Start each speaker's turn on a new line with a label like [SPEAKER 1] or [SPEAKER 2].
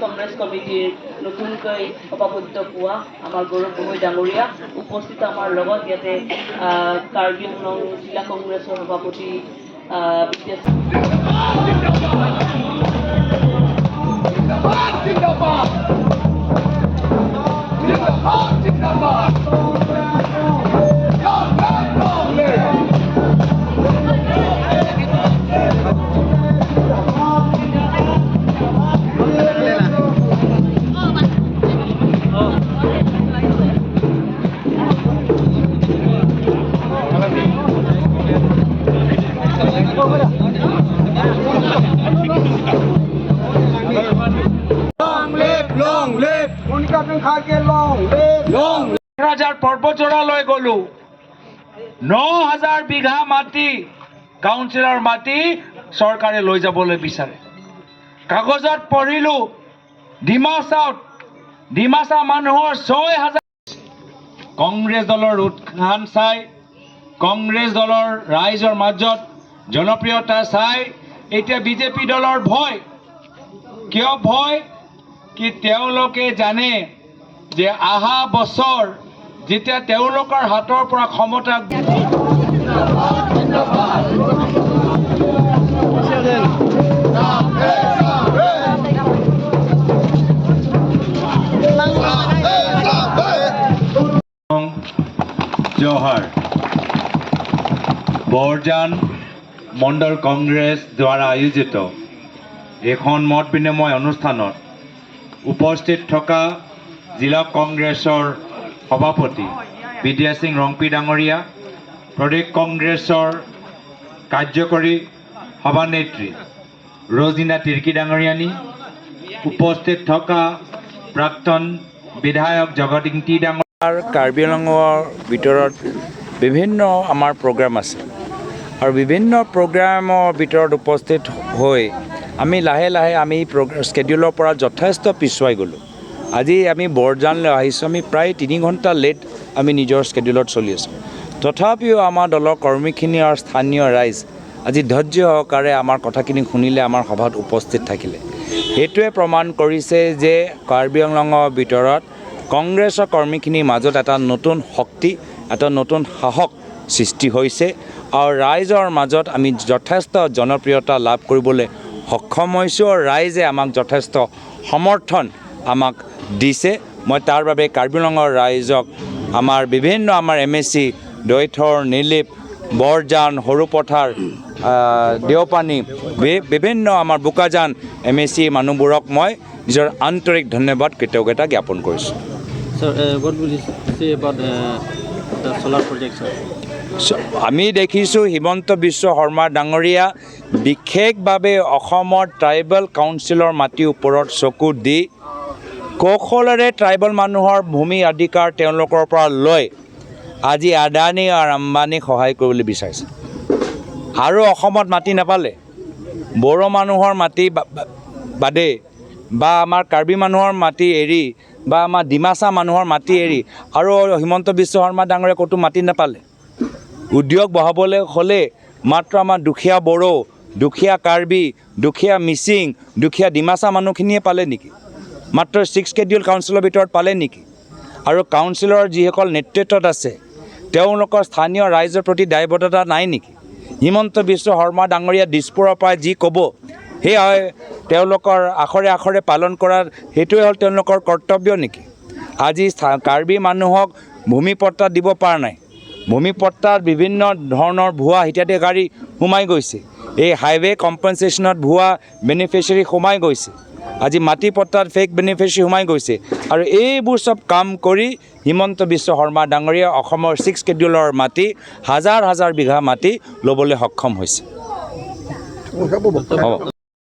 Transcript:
[SPEAKER 1] কংগ্ৰেছ কমিটিৰ নতুনকৈ সভাপতিত্ব পোৱা আমাৰ গৌৰৱ গগৈ ডাঙৰীয়া উপস্থিত। আমাৰ লগত ইয়াতে কাৰ্বি আংলং জিলা কংগ্ৰেছৰ সভাপতি বিদ্যা
[SPEAKER 2] জিন্দাবাদ, জিন্দাবাদ, জিন্দাবাদ। Long live। Long live, long live,
[SPEAKER 3] Mallikarjun Kharge, long live.
[SPEAKER 2] Long
[SPEAKER 4] হাজাৰ পৰ্বতজোৰালৈ গ'লো, 9,000 বিঘা মাটি, কাউন্সিলৰ মাটি চৰকাৰে লৈ যাবলৈ বিচাৰে। কাগজত পঢ়িলোঁ, ডিমাচাত ডিমাচা মানুহৰ 6,000। কংগ্ৰেছ দলৰ উত্থান চাই, কংগ্ৰেছ দলৰ ৰাইজৰ মাজত জনপ্ৰিয়তা চাই এতিয়া বিজেপি দলৰ ভয়। কিয় ভয়? কি তেওঁলোকে জানে যে অহা বছৰ যেতিয়া তেওঁলোকৰ হাতৰ পৰা ক্ষমতা জোহাৰ। বৰজান মণ্ডল কংগ্ৰেছ দ্বাৰা আয়োজিত এখন মত বিনিময় অনুষ্ঠানত উপস্থিত থকা জিলা কংগ্ৰেছৰ সভাপতি বিদ্যা সিং ৰংপি ডাঙৰীয়া, প্ৰদেশ কংগ্ৰেছৰ কাৰ্যকৰী সভানেত্ৰী ৰজিনা তিৰ্কী ডাঙৰীয়ানী, উপস্থিত থকা প্ৰাক্তন বিধায়ক জগত ইংতি ডাঙৰ।
[SPEAKER 5] কাৰ্বি আংলঙৰ ভিতৰত বিভিন্ন আমাৰ প্ৰগ্ৰাম আছে আৰু বিভিন্ন প্ৰগ্ৰামৰ ভিতৰত উপস্থিত হৈ আমি লাহে লাহে আমি স্কেডিউলৰ পৰা যথেষ্ট পিছুৱাই গ'লোঁ। আজি আমি বৰজানলৈ আহিছোঁ, আমি প্ৰায় 3 ঘণ্টা লেট আমি নিজৰ স্কেডিউলত চলি আছোঁ। তথাপিও আমাৰ দলৰ কৰ্মীখিনি আৰু স্থানীয় ৰাইজ আজি ধৈৰ্য সহকাৰে আমাৰ কথাখিনি শুনিলে, আমাৰ সভাত উপস্থিত থাকিলে। সেইটোৱে প্ৰমাণ কৰিছে যে কাৰ্বি আংলঙৰ ভিতৰত কংগ্ৰেছৰ কৰ্মীখিনিৰ মাজত এটা নতুন শক্তি, এটা নতুন সাহস সৃষ্টি হৈছে আৰু ৰাইজৰ মাজত আমি যথেষ্ট জনপ্ৰিয়তা লাভ কৰিবলৈ সক্ষম হৈছোঁ আৰু ৰাইজে আমাক যথেষ্ট সমৰ্থন আমাক দিছে। মই তাৰ বাবে কাৰ্বি আংলঙৰ ৰাইজক, আমাৰ বিভিন্ন আমাৰ এমএচি দৈথৰ, নীলিপ, বৰজান, সৰুপথাৰ, দেওপানী, বিভিন্ন আমাৰ বোকাজান এমএচি মানুহবোৰক মই নিজৰ আন্তৰিক ধন্যবাদ, কৃতজ্ঞতা জ্ঞাপন কৰিছোঁ।
[SPEAKER 6] Sir, what would you say about the solar project, sir?
[SPEAKER 5] আমি দেখিছোঁ, হিমন্ত বিশ্ব শৰ্মা ডাঙৰীয়া বিশেষভাৱে অসমৰ ট্ৰাইবেল কাউন্সিলৰ মাটিৰ ওপৰত চকু দি কৌশলেৰে ট্ৰাইবেল মানুহৰ ভূমি অধিকাৰ তেওঁলোকৰ পৰা লৈ আজি আদানী আৰু আম্বানীক সহায় কৰিবলৈ বিচাৰিছে। আৰু অসমত মাটি নাপালে, বড়ো মানুহৰ মাটি বাদেই বা আমাৰ কাৰ্বি মানুহৰ মাটি এৰি বা আমাৰ ডিমাচা মানুহৰ মাটি এৰি আৰু হিমন্ত বিশ্ব শৰ্মা ডাঙৰীয়া ক'তো মাটি নাপালে। উদ্যোগ বহাবলৈ হ'লে মাত্ৰ আমাৰ দুখীয়া বড়ো, দুখীয়া কাৰ্বি, দুখীয়া মিচিং, দুখীয়া ডিমাচা মানুহখিনিয়ে পালে নেকি? মাত্ৰ ছিক্স শ্বেডিউল কাউন্সিলৰ ভিতৰত পালে নেকি? আৰু কাউন্সিলৰ যিসকল নেতৃত্বত আছে, তেওঁলোকৰ স্থানীয় ৰাইজৰ প্ৰতি দায়বদ্ধতা নাই নেকি? হিমন্ত বিশ্ব শৰ্মা ডাঙৰীয়া দিছপুৰৰ পৰা যি ক'ব সেয়াই তেওঁলোকৰ আখৰে আখৰে পালন কৰাৰ সেইটোৱে হ'ল তেওঁলোকৰ কৰ্তব্য নেকি? আজি কাৰ্বি মানুহক ভূমি পট্টা দিব পৰা নাই। ভূমি পট্টাত বিভিন্ন ধৰণৰ ভুৱা হিতাধিকাৰী সোমাই গৈছে। এই হাইৱে কম্পেনচেশ্যনত ভুৱা বেনিফিচিয়াৰী সোমাই গৈছে। আজি মাটি পট্টাত ফেক বেনিফিচিয়াৰী সোমাই গৈছে। আৰু এইবোৰ চব কাম কৰি হিমন্ত বিশ্ব শৰ্মা ডাঙৰীয়া অসমৰ ছিক্স শ্বেডিউলৰ মাটি, হাজাৰ হাজাৰ বিঘা মাটি ল'বলৈ সক্ষম হৈছে। হ'ব।